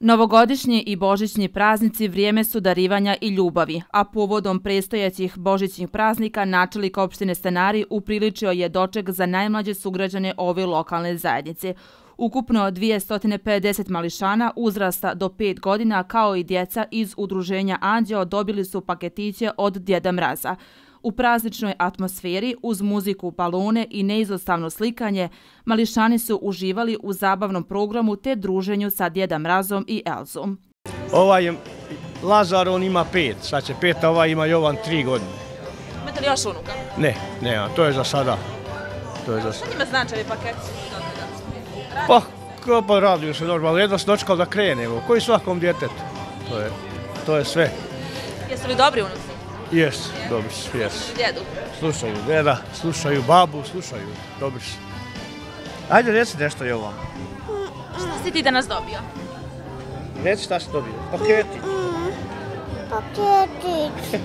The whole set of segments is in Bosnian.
Novogodišnji i božićni praznici vrijeme su darivanja i ljubavi, a povodom predstojećih božićnih praznika načelnik opštine Stanari upriličio je doček za najmlađe sugrađane ove lokalne zajednice. Ukupno 250 mališana uzrasta do 5 godina kao i djeca iz udruženja Anđeo dobili su paketiće od Djeda Mraza. U prazničnoj atmosferi, uz muziku, balone i neizostavno slikanje, mališani su uživali u zabavnom programu te druženju sa Djedom Mrazom i Elzom. Ovaj je Lazar, on ima 5, sad će 5, a ovaj ima Jovan 3 godine. Imate li još unuka? Ne, to je za sada. Šta njima znači ovi paketi? Pa raduju se normalno, jedno se dočekao da krenemo, koji svakom djetetu. To je sve. Jesu li dobri unuci? Jes, dobri su, jes. Djedu? Slušaju djeda, slušaju babu, slušaju, dobri su. Ajde, reci nešto Jovan. Šta si ti danas dobio? Reci šta si dobio. Paketi. Paketić.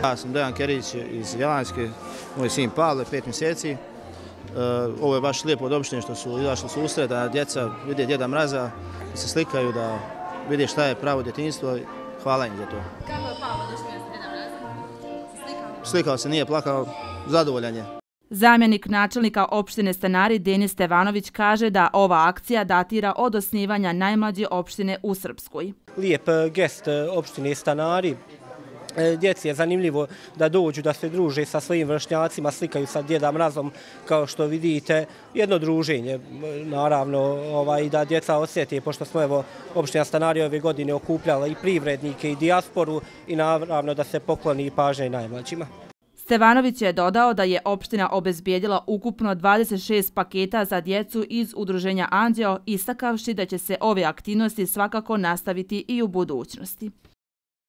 Ja sam Dejan Kerić iz Jalanjske, moj sin Pavle, 5 mjeseci. Ovo je baš lijepo od opštine što su izašli susret, da djeca vide Djeda Mraza, da se slikaju, da vide šta je pravo djetinjstvo. Hvala im za to. Kako je Pavle došao s Djedom Mrazom? Slikao se, nije plakao, zadovoljan je. Zamjenik načelnika opštine Stanari Denis Stevanović kaže da ova akcija datira od osnivanja najmlađe opštine u Srpskoj. Lijep gest opštine Stanari. Djeci je zanimljivo da dođu, da se druže sa svojim vršnjacima, slikaju sa Djedom Mrazom, kao što vidite, jedno druženje, naravno, da djeca osjete, pošto smo opština Stanari ove godine okupljala i privrednike i dijasporu i naravno da se pokloni pažnja i najmlađima. Stevanović je dodao da je opština obezbijedila ukupno 26 paketa za djecu iz udruženja Anđeo, istakavši da će se ove aktivnosti svakako nastaviti i u budućnosti.